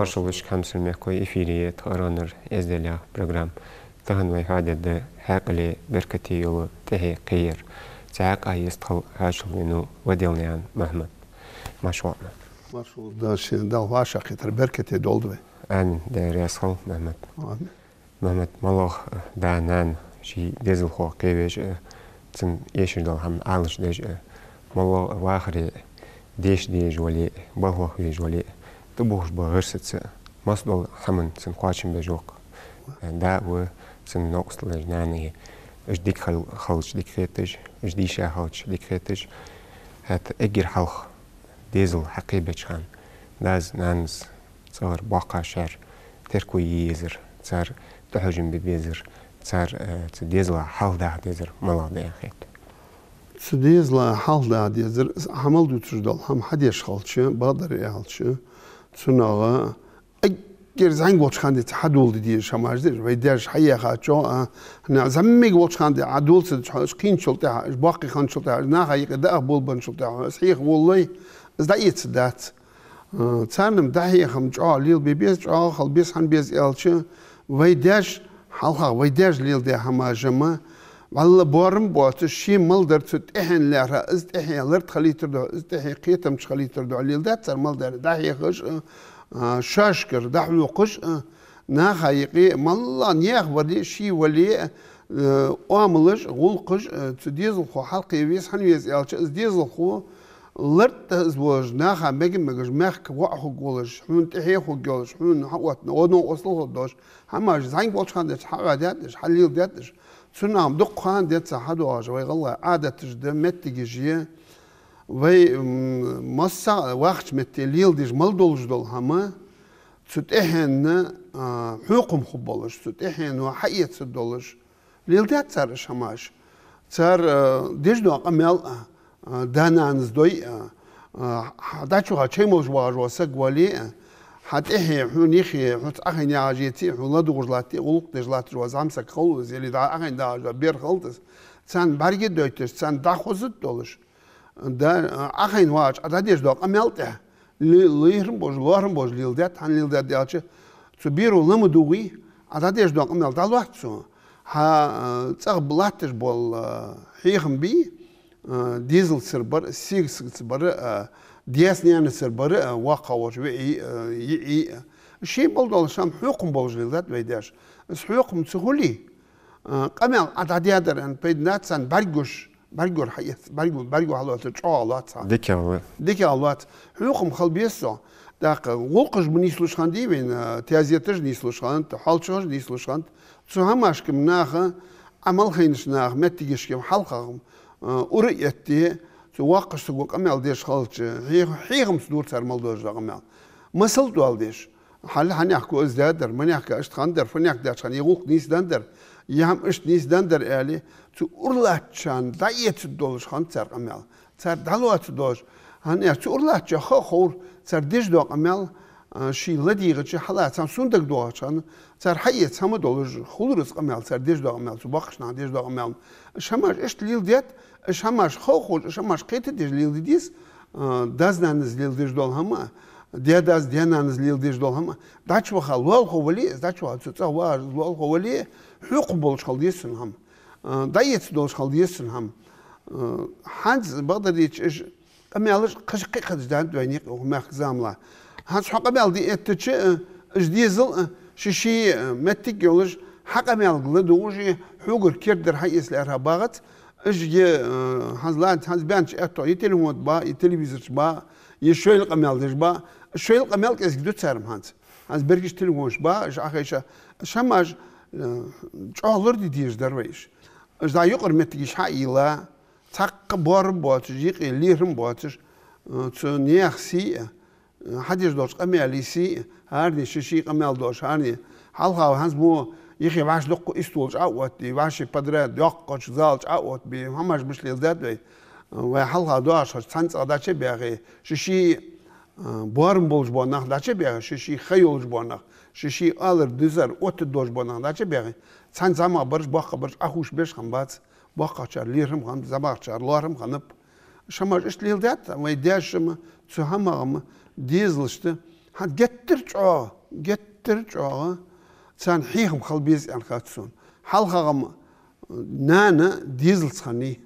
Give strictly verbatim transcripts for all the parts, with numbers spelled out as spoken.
Маршал да шуга, хьамсара мехкахой, эфире я тха «Аронар эздел» яха программа. Тахан вай хьоадергда хьаькъалеи беркатеи йола тӀехье кхеяр. Цу хьакъехьа йистхила хьоашал венав Ваделнаькъан Мухьмад. Марша воагӀалва. Маршал да шо, Дала вӀашагӀкхетар беркате долда вай. Амин. Даьла раьза хилва, Мухьмад. Амин. Мухьмад, моллагӀа да-нана ший дезалхо кхевеш а, цунна эшаш дола хӀама Ӏалашдеш а, моллагӀа вахаре деша дезаш вале а, балхах везаш вале а, тӀабувхаш бола гӀирсаца, массадола хӀаман цунна кхоачам беш ва-кх да а, цунна новкъостал деш нана а. Уж дика хил-, хилча дика хеташ, уж дийша хилча дика хеташ. ХӀаьта эггара хьалха дезал хьакхебеча хана дас-нанас цӀагӀара боккхагӀчар терко е езар, цар тӀахьожам бе безар, цар, э, цу дезала хьалхадаха дезар малагӀа да аьнна хет? Цу дезала хьалхадаха дезар, из Ӏамал дувцаш дола хӀама хьадеш хилча, бакъдар аьлча, цунах эггара зӀамига волча хана денз хьадоладе дезаш хӀамаш да уж. Вай даьша хьаяьха чӀоагӀа, а, хӀана аьлча зӀамига волча хана денз Ӏа дола ца дича, уж кхийначул тӀехьагӀа, уж боккхий хинначул тӀехьагӀа, уж наха юкъе дӀа а болабенначул тӀехьагӀа, уж хьеха волалой, из дӀаэцаргдац. Э, царна-м дӀахьехам чӀоагӀа лелабе беза, чӀоагӀа хила беза, хӀана беза аьлча, вай даьша, хьалхагӀа вай даьша леладаь хӀамаш-м, валлахӀи, боарам боацаш, ший мел дар цу тӀехьенна лаьрхӀа, из тӀехье лартӀа хилийтар духьа, из тӀехье кхетамча хилийтар духьа леладаьд цар мел дар, дӀахьехаш а, а, шоашкара дӀахьокхаш а, наха юкъе, моллагӀа наьха вале а, ший вале а, э, оамалаш а, гӀулакхаш а, э, цу дезалхо хьалкхе веза, хӀана веза аьлча, из дезалхо лартӀа из волаш, наха мега-мегаш, мехка воӀ хургволаш, хьона тӀехье хургйолаш, хьона хьаоттана, оно осло хургдолаш, хӀамаш зӀамига волча хана денз хьаӀоадаьд уж, хьалеладаьд уж. Цунах-м дукха хана денз хьадоагӀаш вай гӀалгӀай Ӏадаташ да, моттигаш я. Вай, м, массанахьа вахача метте леладеш мел долаш дола хӀама, цу тӀехьенна, а, хьокхам хургболаш, цу тӀехьено хьаэцаргдолаш, леладаьд цар уж хӀамаш. Цар, э, деш дола къамаьл а, э, да-нанас дой а, э, хьа дӀачуваха чай молаш вагӀаш вола саг вале а, хьа тӀехье, хьона юхе, хьоца Ӏохайна ягӀаш еце а, хьона ладувгӀаш латте а, гӀулакх деш латташ вола зӀамсаг хилва из, е дӀа Ӏохайна дагӀаш дола бер хилда из. Царна бӀарга а дойташ, царна дӀахозаргдолаш, да, Ӏохайна вагӀача Ӏа дӀадеш дола къамаьл тӀехьа ле-, лерхӀам болаш, лоархӀам болаш леладаьд, хӀана леладаьд аьлча, цу беро ла ма дугӀий, Ӏа дӀадеш дола къамаьл дӀалоац цо. Хьа, э, цӀагӀа латташ бола, э, хьехам бий, э, дезалцара бар а, сесагацара бар а, э, даьца-наьнацара бар а, э, воккхагӀа волча виӀий а, э, йиӀий а. Ший мел долаш хӀама хьокхам болаш леладаьд вай даьша. Из хьокхам ца хуле, э, къамаьл Ӏа дӀадаьдар аьнна пайда дац, царна бӀаргагуш, бӀаргагур хьаэц, бӀаргагу-, бӀаргагу хьалоацар чӀоагӀа лоац хьа. ДикагӀа ва. ДикагӀа лоац. Хьокхам хила беза цох. ТӀаккха гӀулакхаш ма нийслуш хиннадий вайна, э, тезеташ нийслуш хиннад, хьоалчагӀаш нийслуш хиннад. Цу хӀамашка-м наха, Ӏамал хайнача наха моттигашка-м хьалхагӀа-м, э, ура а этте, цу воккхача саго къамаьл деш хилча, хьех-, хьехамца дора цар мел деш дола къамаьл. Масал доаладеш. Хьал-, хьанехко из даьдар, манехко иштта хиннадар, фанехк даьча хана из гӀулакх нийсденнадар, из хӀама иштта нийсденнадар аьле, цу ура латтачарна дӀаэцаргдолаш хиннад цар къамаьл. Цар дӀалоацаргдолаш. ХӀана аьлча цу ура латтачоа ха а ховра, цар деш дола къамаьл, а, ший ладийгӀача хьалаца хӀама сона дагадоагӀача хана, цар хьаэца хӀама долаш хулар из къамаьл, цар деш дола къамаьл, цу боккхача наха деш дола къамаьл. Уж хӀамаш иштта леладаьд, уж хӀамаш ха а ховш, уж хӀамаш кхетадеш леладе деза, а, дас-нанас леладеш дола хӀама, даь-дас, даь-нанас леладеш дола хӀама. ДӀачуваха лоалахо вале а, из дӀачуваха цу цӀагӀа вагӀаш из лоалахо вале а, хьокхам болаш хила деза цун хӀама. А, дӀаэцаргдолаш хила деза цун хӀама. А, хӀанз бакъдар дийцача, уж къамаьлаш кхы-, кхы-, кхыча даьннад вайна юкъе укх мехка замала. ХӀанз хьо къамаьл де эттача, э, уж дезал, э, ший-ший, э, моттиг йолаш, хьа къамаьлга ладувгӀаш, хьогара кердадар хьаэца лаьрхӀа багӀац, уж е, э, хӀанз ладувгӀа, хӀанз баьннача аьттув е телефон тӀа ба, е телевизор чу ба, е шоайла къамаьл деш ба, шоайла къамаьл кӀезига ду цар-м хӀанз. ХӀанз берригаш телефонаш ба, уж Ӏохайша, уж хӀамаш, э, чӀоагӀа лораде дезаш дар вай уж. Уж дӀа юкъара моттигаш хьа а йийла, цхьаккха боарам боацаш, юкъе лерхӀам боацаш, э, цу наьха сий а, э, хьадеш долча къамаьла сий а, хӀаране ший-ший къамаьл долаш, хӀаране хьалха хӀанз мо юхе вӀаши дукха истол чу Ӏооттабе, вӀаши подряд йоккхача зала чу Ӏооттабе, хӀамаш беш леладаьд вай. Вай хьалха доагӀаш хилча, цхьан цӀагӀа дӀачу а баьхе, ший-ший, э, боарам болаш бола нах дӀачу а баьхе, ший-ший ха йолаш бола нах, ший-ший алар, дизар оттаргдолаш бола нах дӀачу а баьхе, цхьан зӀамагӀа бараш, боккхагӀа бараш Ӏохувшабеш хиннабац. БоккхагӀчар лерхӀам хиннаб, зӀамагӀчар лоархӀам хиннаб. Уж хӀамаш иштта леладаьд, вай даьша-м, цу хӀамах-м дезалашта ХӀанз геттара чӀоагӀа, геттара чӀоагӀа царна хьехам хила беза аьнна хет сона. ХьалхагӀа-м нана дезалца хиннай.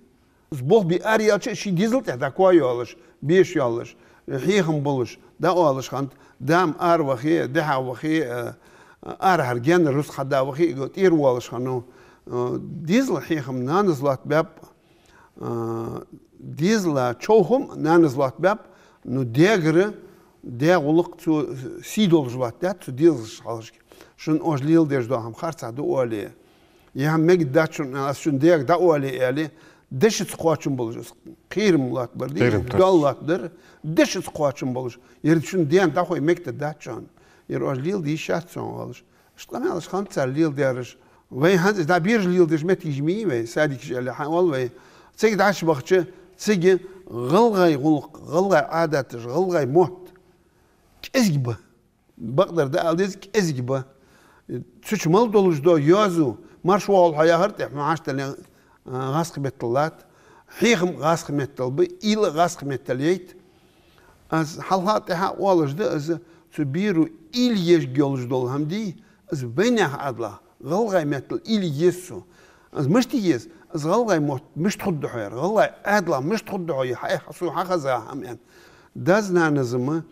Из болх бе ара яьлча а ший дезала тӀа дӀакхоачаш, беш йоалаш, хьехам болаш, дӀаоалаш хиннад, да-м аравахе, дехьа вахе, а, арахьара гаьнара рузкъа хьада вахе, тӀера воалаш хиннав. А, дезала хьехам нанас лоаттабаьб, а, дезала човхам нанас лоаттабаьб, ну, даьгара, даь гӀулакх цо сий долаш лоаттадаьд цу дезалашта хьалхашка. Шун оаш леладеш дола хӀама харцахьа да оале, е хӀама мегаргдац шун, аз шун даьга дӀаоале аьле, дешаца кхоачам болаш, из кхерам лоаттабар дий, кхерам тас. Доал лоаттадар, дешаца кхоачам болаш, ер шун даьна дӀахой мегаргдац шоана. Ер оаш леладе йиш яц шоана оалаш. Иштта къамаьлаш хиннад цар леладаьраш. Вай хӀанз дӀа бераш леладеш моттигаш ма йий вай, садикаш аьле хьаоал вай. Цига дӀачубахача, цига гӀалгӀай гӀулакх, гӀалгӀай Ӏадаташ, гӀалгӀай мотт кӀезига ба. Бакъдар да ала деза, кӀезига ба. Цу чу мел долаш дола йоазув, марша воагӀалва хьо яхар тӀехьа, хьо хьаштдале, а, гӀазкхий меттала латт, хьехам гӀазкхий меттала ба, уйла а гӀазкхий меттала яйт. Аз хьалха а тӀехьа а оалаш да, аз цу беро уйла еш йолаш дола хӀама дий, аз вайнаьха Ӏаьдала, гӀалгӀай меттала уйла еза цо. Аз мишта еза, аз гӀалгӀай мотт мишта хургда хьо яр, гӀалгӀай Ӏаьдала мишта хургда хьо яр, хьай, хьа-, сона хьахеза хӀама аьнна. Дас-нанас-м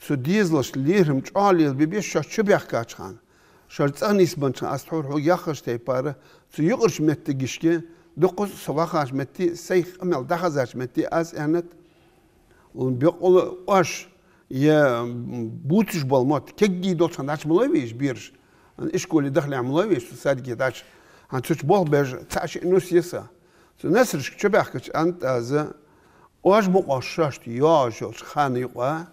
цу дезалашта лерхӀам чӀоагӀа лелабе беза шоаш чубаьхкача хана. Шоаш цӀагӀа нийсбеннача хана, аз тхьовра хьога яххача тайпара, цу юкъарча моттигашка, дукхаза со вахача метте, сай къамаьл дӀахазача метте аз аьннад, боккъала оаш, е, м, бувцаш бола мотт кегий долча хана дӀачу ма лой вай уж бераш. Ишколе дахалехь ма лой вай уж, цу садике дӀачу. ХӀанз цу чу болх беш цхьа-шиъ нус я са. Цу несарашка чубаьхкача аьннад аз, оаш мукъагӀа шоашта йоагӀаш йолча хана юкъа,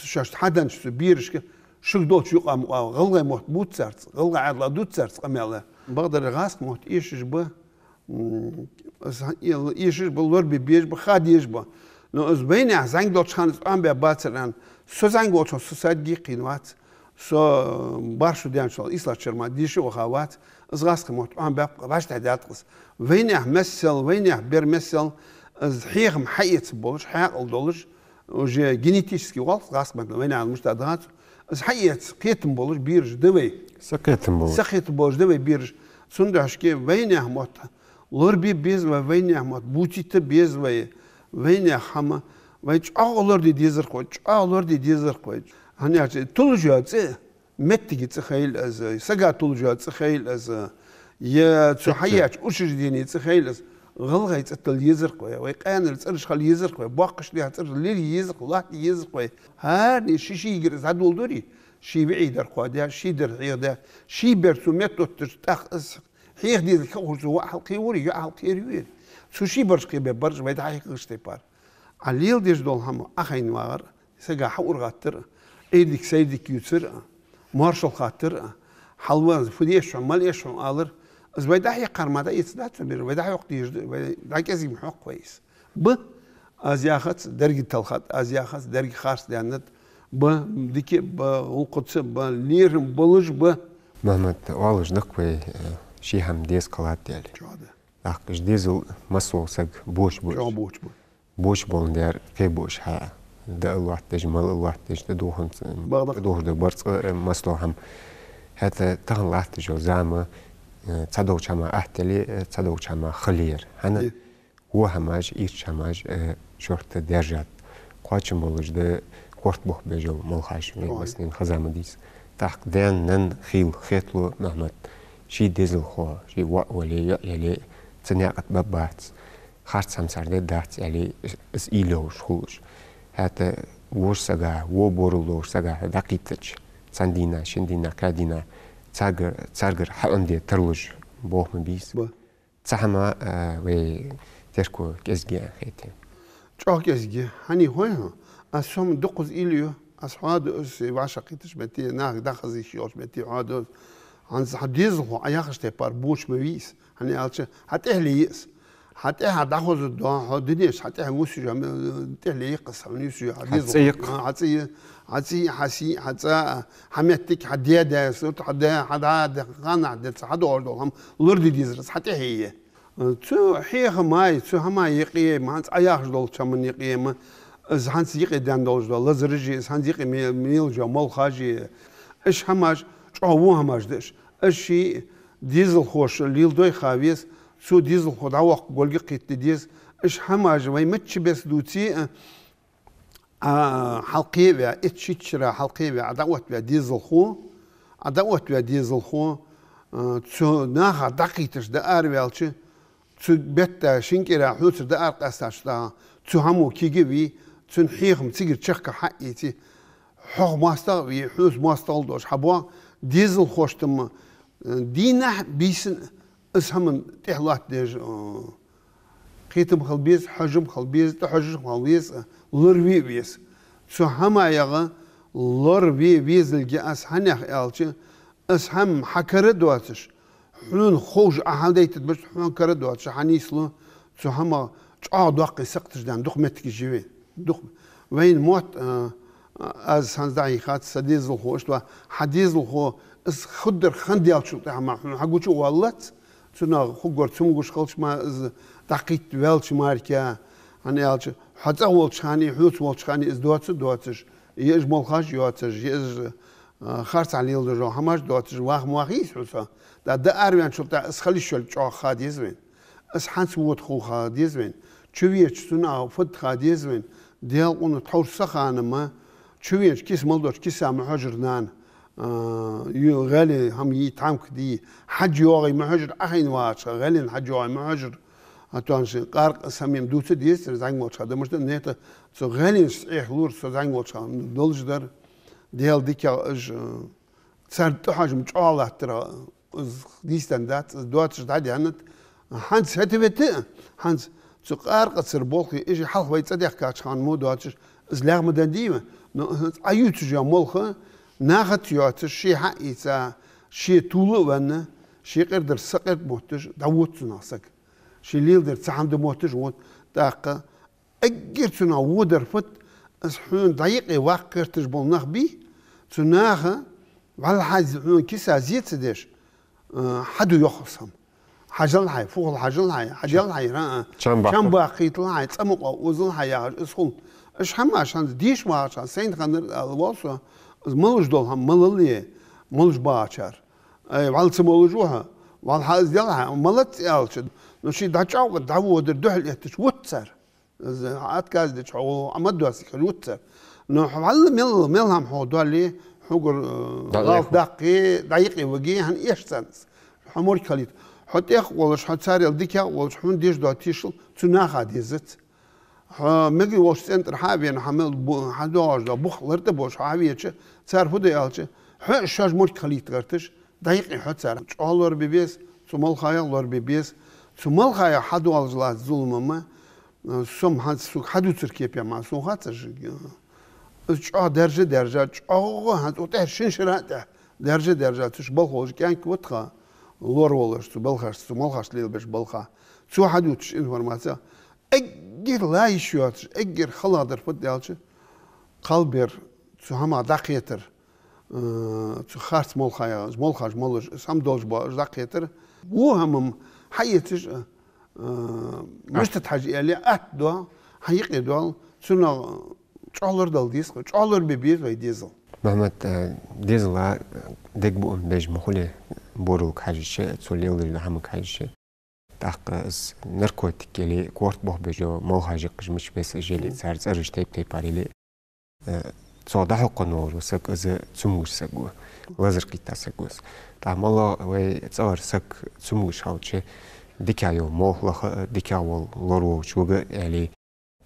шоашта хьаденнача цу берашка, шуга долча юкъа-мукъа гӀалгӀай мотт бувца царца, гӀалгӀай Ӏаьдала дувца царца къамаьл. Бакъдар гӀазкхий мотт эшаш ба, м, аз хьаоал, эшаш ба, лорабе безаш ба, ха дезаш ба. Но аз вайнаьха зӀамига долча хана из Ӏомабаь бацар аьнна, со зӀамига волча хана со садике кхийна вац. Со бархӀ шу даьнначул Ислас-Чарма деша ваха вац, из гӀазкхий мотт Ӏомабаьб-кх, вӀаштӀехьадаьд-кх из. Вайнаьха миссел, вайнаьха бер миссел, из хьехам хьаэца болаш, хьаькъал долаш, уже генетически гӀолла гӀазкхий меттала вайнаьха мишта да хӀанз, из хьаэца кхетам болаш бераш да вай. Са кхетам болаш. Са кхетам болаш да вай бераш. Цудухьа-кх вайнаьха мотт лорабе беза вай, вайнаьха мотт бувцийта беза вай, вайнаьха хӀама, вай чӀоагӀа лораде дезар-кх вай, чӀоагӀа лораде дезар-кх вай. ХӀана аьлча туллаш йола цӀи, моттиге цӀи хилийла из, сага туллаш йола цӀи хилийла из, е цу хьаяьча учреждене цӀи хилийла из, гӀалгӀай цӀи тилла езар-кх вай, вай къаьнара цӀераш хила езар-кх вай, боккхагӀча наьха цӀераш лелае езар-кх, лоаттаде езар-кх вай. ХӀаране ший-шийгара из дӀадоладари, ший виӀий дар кхоадаь, ший дар хьехадаь, ший бер цо меттаоттадича, тӀаккха из хьеха дезалга хьахулаш цо воӀ хьалкхевари, йоӀ хьалкхеравари. Цо ший бераш кхебе бараш вай дӀахьекхача тайпара. Ӏа леладеш дола хӀама Ӏохайна вагӀар, сага хьаура гӀаттар, Ӏуйре дика, сайре дика ювцар, моаршал хаттар, хьалван фу деш хьона, мала эш хьона алар, из вай дӀахьекхар мара дӀаэцаргдац цу беро, вай дӀахьокха дезаш да, вай дӀакӀезига ма хьокх вай из. Ба, аз яхац, деррига талхад, аз яхац, деррига харц даьннад, ба, дика а ба, гӀулакхаца а ба, лерхӀам болаш ба. Мухьаммад, оалаш да-кх вай, э, ший хӀама деза кхеллад аьле. ЧӀоагӀа да. ТӀаккха уж дезал массавола саг бовш ба уж. ЧӀоагӀа бовш ба. Бовш боландаь кхебу уж хьа, даа лоаттадеш, мала лоаттадеш, тӀадувханца, бакъда, тӀадувхаш да барзкъа, э, массадола хӀама. ХӀаьта тахан латташ йола зама, э, цхьадолча хӀаман атта яле, э, цхьадолча хӀаман хала я ер. ХӀана? Е. Во хӀамаш, ийрча хӀамаш, э, шортта даьржад. Кхоачам болаш да корта бух беш йола молхаш, вай, ой, массанена хеза ма дий из. ТӀаккха даьна-наьна хийла хеталу, Мухьаммад, ший дезалхо, ший воӀ вале, йоӀ яле, цу наькъа тӀа баб бац. Харц хӀама цар де дац аьле, из уйла йолаш хул уж. ХӀаьта вож сага, во борал долаш сага хьо дӀакхийттача, цхьан дийнахьа, шин дийнахьа, кхаь дийнахьа, царгара, царгара хьаӀомаде тарлуш болх ма бий из. Ба. Цу хӀаман, а, вай терко кӀезига я аьнна хетий? ЧӀоагӀа кӀезига я. ХӀана хой хьона? Аз сом дукхаза уйла ю, аз хьоаду из, вӀашагӀкхийттача метте, нахага дӀахаза йиш йолча метте хьоаду из. ХӀанз хьа дезалхо Ӏа яхача тайпара бовш ма вий из. ХӀана аьлча, хьа тӀехьале я из. Хьа тӀехьа дӀахозаргдола хьо дунен чу, хьа тӀехьа вусаш, тӀехьале я-кх из, хьона юсаш, хьа дезалхо, хьа цӀи я-кх. Хьа цӀи я, хьа сий, хьа сий, хьа цӀа, хьа моттиг, хьа даь-даь сурт, хьа даь, хьа да, хьа да, хьа даь, хьа доагӀаш дола хӀама лораде дезар из хьа тӀехье я. Цу хьехамаи, цу хӀамаи юкъе, ма хӀанз Ӏа яхаш долча хӀаман юкъе-м, Из хӀанз юкъе даьнна долаш дола лазараш а, из хӀанз юкъе ме-, мелаш йола молхаш а, уж хӀамаш чӀоагӀа во хӀамаш да уж. Уж ший дезалхоша леладой ха веза, цу дезалхо дӀаваккха гӀулакх кхетаде деза. Уж хӀамаш вай мичча беса дувце а, а, хьалкхеваь, итт-шийтта шера хьалкхеваь, а дӀаоттаваь дезалхо, а дӀаоттаваь дезалхо, а, цу наха дӀакхийташ дӀаараваьлча, цу бетта шин кӀира хьоцар дӀааракъаьстача тӀехьа, цу хӀамо кега а вий, цун хьехам цигара чехка хьа а ийце, хьох моастагӀа а вий, хьоца моастагӀал долаш хьабоагӀа, дезалхошта-м, э, дийнахьа а, бийсанна а из хӀаман тӀехьа лоаттадеш, э, кхетам хила беза, хьожам хила беза, тӀахьожаш хила веза, лораве а веза. Цу хӀамаех лораве везалга аз хӀанех аьлча, из хӀама хьа кара доацаш, хьона ховш Ӏа хьадайтаргбац, хьона кара доацаш хьанийслу, цу хӀамах чӀоагӀа доккхий сакхташ даьнна дукха моттигаш я вайна. Дукха. Вайна мотт, а, а, аз хӀанз дӀахьийхад, са дезалхо, иштта ва, хьа дезалхо, из хургдар хинна даьлчул тӀехьа мара хьона хьагуча а воаллац, цунах хургвар цамогаш хилча мара, из дӀакхийтта ваьлча мара-кх, хӀана аьлча, хьо цӀагӀа волча хана, хьоца волча хана из доаца а доацаш, е уж молхаш а йоацаш, е уж, а, харцахьа леладеш дола хӀамаш а доацаш, ваха ма вахий из хьо со. ТӀаккха дӀаараваьнначул тӀехьа из хила йиш йолга чӀоагӀа ха деза вайна. Из хӀанз вода хов ха деза вайна. Чу веча цунах фуд ха деза вайна. Даьла къона тхьовра са хана-м, чу венача киса мел доацаш киса ма хьожар нана. А, ю-, гӀаьле хӀама йий, тхьамка дий, хьаж йоагӀий ма хьожар, Ӏохайна вагӀача хана, гӀаьлен хьаж йоагӀий ма хьожар. А тонаш къаркъа самим дувца дезацар зӀамига волча хана, дамаш да, нета цу гӀаьленашца Ӏехалора со зӀамига волча хана долаш дар. Даьла дикагӀа уж, а, цар тӀахьожам чӀоагӀа латтар, из дийцаденна дац, из доацаш дӀадаьннад. ХӀанз хӀета-вета, хӀанз цу къаркъацара болх, уж хьалха вай цӀадаьхкача хана мо доацаш, из лаьгӀ ма денна дий вай, но хӀанз Ӏа ювцаш йола молха, нахаца йоацаш, ше хьа а ийца, ше тувла а венна, ший къирдар са къирд мотташ, дӀавода цунах саг. Ше леладер цхьа хӀама да мотташ вода, тӀаккха эггара цунах водар фуд, из хьона дӀаюкъе ваккха гӀерташ бола нах бий, цу наха вӀалла хьа хьона киса зе ца деш, а, хьаду йоах из хӀама. Хьажал хьай, фу хул хьажал хьай, хьадел хьай, а, чам баккха, чам баккхийтал хьай, цӀа мукъагӀа озал хьай яхаш, из хул. Уж хӀамаш хӀанз деша вагӀача хана, сайна ханнар ала воал со, из молаш дола хӀама малале, молаш багӀачар. Ай, вӀалла ца молаш ва хьо, вӀалла хьа из дел хьай, малац аьлча, но ше дӀачӀоагӀа дӀаводар духьал эттача вуц цар. Из хьа отказ дича хьо, Ӏа ма доаца хир вуц цар. Но хьо вӀалла мел, мел хӀама хьох доалле, хьогара, э, гӀалат даккхе, дӀаюкъе виге, хӀана эш царна из? Хьо морг хилийта. Хьо тӀех а волаш, хьо царел дикагӀа а волаш, хьона деш дола тешал цу наха дезац. Хьо мегаш волча цӀен тӀара хьа а вена, хьа мел бу-, хьа доагӀаш дола бух лар тӀа болаш хьо хьавеча, цар фу ду аьлча, хьо а шоаш морг хилийта гӀерташ, дӀаюкъе хьо цар. ЧӀоагӀа лорабе беза, цу молхаех лорабе беза. Цу молхаех хьадоалаш латта зулам-м, э, со-м хӀанз сога хьадувцар кепе мара сона хац уж, э, из чӀоагӀа даьржа-даьржа, чӀоагӀа хӀанз цу тӀехьа шин шера а тӀехьа даьржа-даьржа, цу чу балха волаш кӀаьнк ва тха, лораволаш цу балхашца, цу молхашца лелабеш балха. Цо хьадувцаш информаци эггара ла йиш йоацаш, эггара халагӀдар фуд аьлча, кхалбер, цу хӀамах дӀакхетар, э, цу харц молхаех, молхаш молаш, из хӀама долаш бола, уж дӀакхетар. Во хӀама-м хьаэцаш, э, муштат хьажа аьле, атта доал, хьа юкъе доал, цунах чӀоагӀа лорадала деза, чӀоагӀа лорабе беза вай дезал. Мухьаммад, э, дезала дегабуам беш ма хуле, боралга хьежача, цо леладеш дола хӀамага хьежача. ТӀаккха из наркотик яле, корта бохабеш йола молхаш йикхаш мича беса уж яле, цар цӀераш тайп-тайпара яле, э, цох дӀахьокхаш вола саг, из цамогаш саг ва, лазар кхийтта саг ва из. ТӀаккха моллагӀа вай цӀагӀара саг цамогаш хилча, дикагӀа йола молха лаха а, дикагӀа вола лораволча вига а аьле,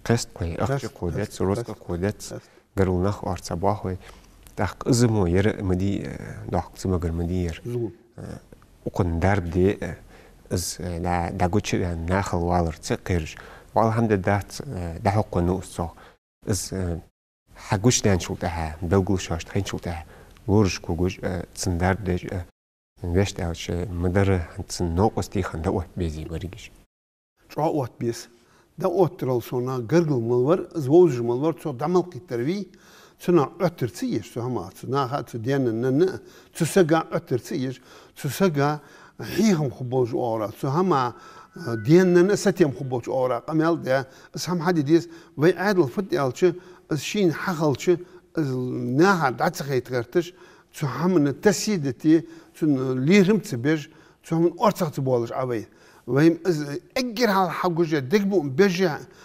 кхест-кх вай, ахча кхоадец, рузкъа кхоадец, гаргара нах орца боах вай. ТӀаккха из мо яр а ма дий, э, доккха цамогар ма дий яр. Зулам. Э, укхун дарба де, э, из, э, дӀа-, дӀагучаваьнна нахала валарца кхераш. ВӀалла хӀама де дац, э, дӀахьокхаш ва из цох. Из, э, хьагучадаьнначул тӀехьа, белгалдоацаш хинначул тӀехьа, лорашка гуш, э, цунна дарба деш, э, вешта аьлча, ма дарра хӀанз цун новкъостий хинна дӀаотта безий берригаш? ЧӀоагӀа отта беза. ДӀаоттарал сона гаргара мел вар, из вовзаш мел вар, цох дӀа мел кхийттар вий, цунах Ӏоттар ца еш, цу хӀамах, цу наха а, цу даьна-нанна а, цу сага Ӏоттар ца еш, цу сага хьехам хургболаш оагӀора, цу хӀаман, э, денна сатем хургболаш оагӀора къамаьл де. Из хӀама хьаде деза, вай Ӏаьдал фуд аьлча, из шийна хьахилча, из наха дӀа ца хайтаргдолаш, цу хӀаманна таси дати, цунна лерхӀам ца беш, цу хӀаман орцагӀа ца боалаш Ӏа вай. Вай из эггара хьалха хьагуш, дегабуам беш,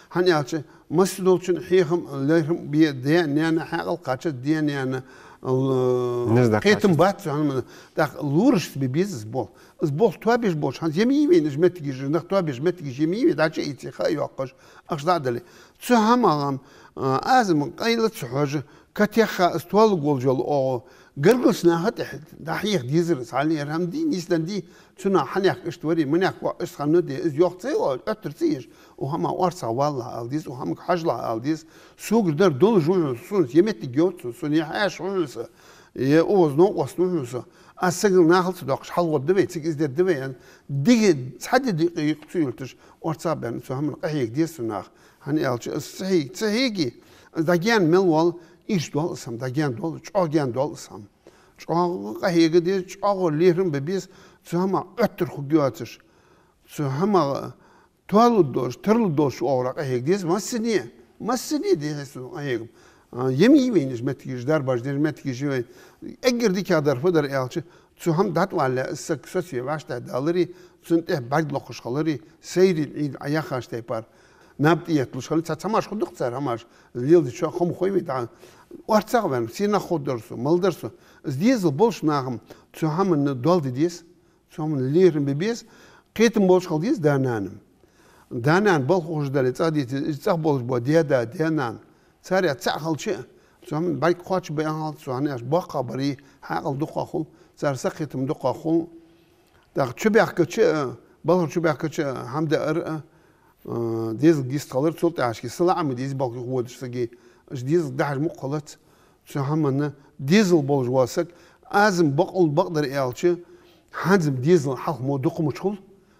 хӀана аьлча, масса долчун хьехам, лерхӀам бе, даь-наьна хьаькъал кхача, даь-наьна, э, Низ дӀакхача. Кхетам бац цу хӀаман. ТӀаккха лорашца бе беза из болх. Из болх тоабеш болча хана, ема йий вайна уж моттигаш, нах тоабеш моттигаш ема йий вай, дӀачу а ийце, ха а йоаккхаш, ахча дӀа а дале. Цу хӀаман, э, аз-м къайла ца хьожаш, катеха из тоалургволаш йола оагӀув, гаргарча наха тӀехьа дӀахьеха дезар из, хьалхара хӀама дий, нийсденна дий, цу наха хьанехк иштта варий, манехк ваь иштта хиннад, из йоах ца йоах, оттар ца еш, укх хӀаман орцагӀа валалахь ала деза, укх хӀамага хьажалахь ала деза. Согара дар долаш ва хьона, сона е моттиг йоаца, сона е хьаьша ва хьона са, е укхаза новкъост ва хьона со. Аз сагал нахал ца доаккхаш хьалгӀоргда вай, цига из дергда вай аьнна. Дика, цхьа ди дика юкъе ца юлташ, орцагӀбаьнна цу хӀаманна къахьега деза цу наха. ХӀана аьлча, из ца хьег-, ца хьеге, из дӀагаьна мел вола, ирча доал из хӀама, дӀагаьна доал, чӀоагӀа гаьна доал из хӀама. ЧӀоагӀа къахьега деза, чӀоагӀа лерхӀам бе беза, цу хӀамах оттар хургйоацаш. Цу хӀамах тоалургдолаш, тарлургдолаш оагӀора къахьега деза массане, массане деза цу къахьегам. А, ема йий вайна уж моттигаш, дарбаш деш моттигаш я вайна. Эггара дикагӀдар фу дар аьлча, цу хӀама дӀатӀавалале, из саг соцаве вӀаштӀехьадаларе, цунна тӀехьа бӀарг локхаш хиларе, сайре Ӏийда Ӏа яхаш тайпара. Наб тӀаетталуш хиларе, цхьа хӀамаш хургда-кх цар, хӀамаш, леладечох хӀама хой вай дӀа. ОрцагӀваьнна, сенах хургдар со, малагӀдар со. Из дезал болча наха-м цу хӀаманна доал де деза. Цу хӀаманна лерхӀам бе беза, кхетам болаш хила деза да-нана-м. Да-нана балха ухаш дале, цӀагӀа дийцача, из цӀагӀа болаш бола даь-да, даь-нана. Царех цаӀ хилча а, цу хӀаман бӀарг кхоачаш бе а хилац, цу хӀаман бӀарг боккха а барий, хьаькъал дукха хул, цар сакхетам дукха хул. ТӀаккха чубаьхкача а, балхара чубаьхкача а хӀама даар а, э, дезалга йистхилар, цул тӀехьашка сала Ӏама деза балха юхаводача сага. Уж дезалга дӀахьажа мукъа хилац. Цу хӀаманна дезал болаш вола саг, аз-м бакъ-, бакъдар аьлча, хӀанз-м дезал хьалха мо дукха мича хул,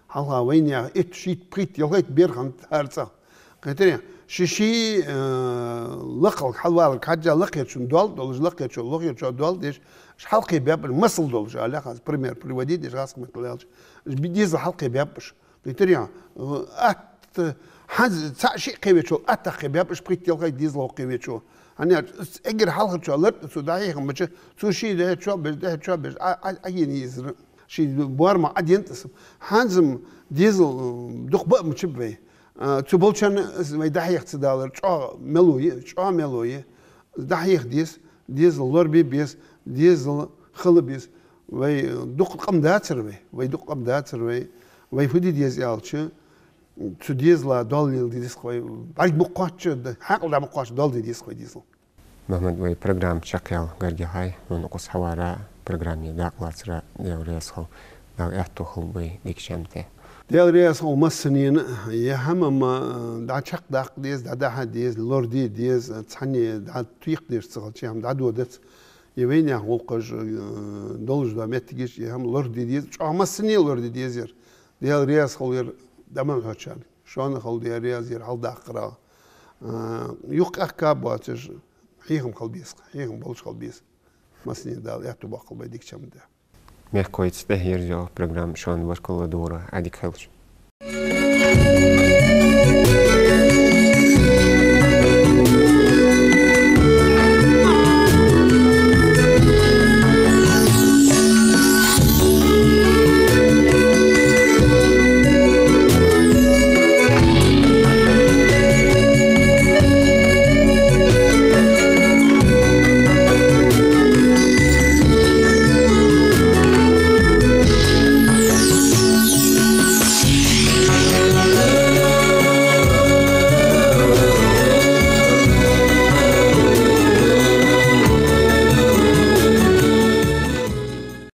хьалха вайнаьха итт, шийтта, пхийтта, ялхайтта бер хиннад хӀара цӀагӀа. Кхетарий, ший-ший, э, лакхалга хьалваларга хьежжа, лакхерчун доал долаш, лакхерчо лохерчоа доал деш, уж хьалкхебаьб уж, масал долаш, алехь аз, пример приводить деш, гӀазкхий меттала аьлча, уж би-, дезал хьалкхебаьб уж. Кхетарий, э, атта, хӀанз цаӀ-шиъ кхевечул атта кхебаьб уж, пхийтта, ялхайтта дезал кхевечо. ХӀана аьлча, эггара хьалхарчоа лар а цо дӀахьехам беча, цо ший дехьа чо беш, дехьа чо беш, а, а, а, ен йизра. Ший боарама Ӏаденад из. ХӀанз-м дезал, э, дукха баа мичаб вай. А, цу болчарна из вай дӀахьеха ца далар чӀоагӀа мело я, чӀоагӀа мело я. ДӀахьеха деза, дезал лорабе беза, дезал хила беза. Вай, э, дукха къам дацар вай, вай дукха къам дацар вай. Вай фу де деза аьлча, цу дезала доал леладе деза-кх вай. БӀарг ма кхоачча, д-, хьаькъал дӀа ма кхоачча, доал де деза-кх вай дезала. Мухьаммад, вай программа чакхъяла гаргга яхай, хьона укхаза хьавара, программе дакъа лацара, Даьла раьза хилва, Дала аьттув хилба вай дикача хӀаман тӀа. Даьла раьза хилва массанена, ер хӀама-м дӀачакхдаккха деза, дӀадахьа деза, лораде деза, цхьанне дӀатекхадеш ца хилча, ер хӀама дӀадодац. Ер вайнаьха гӀулакхаш, э, долаш дола моттигаш, ер хӀама лораде деза, чӀоагӀа массане лораде деза ер. Даьла раьза хилва ер дӀа мел хьочарна. Шоана хилда ер раьза, ер хьалдаккхарах. А, юха къаьхка боацаш, хьехам хила беза-кх, хьехам болаш хила беза. Массане Дала аьттув боаккхалба вай дикача хӀаман тӀа. Мехкахой, цу тӀехьа ерзаю программа, шоана баркал ладувгӀара, Ӏадика хийла шун.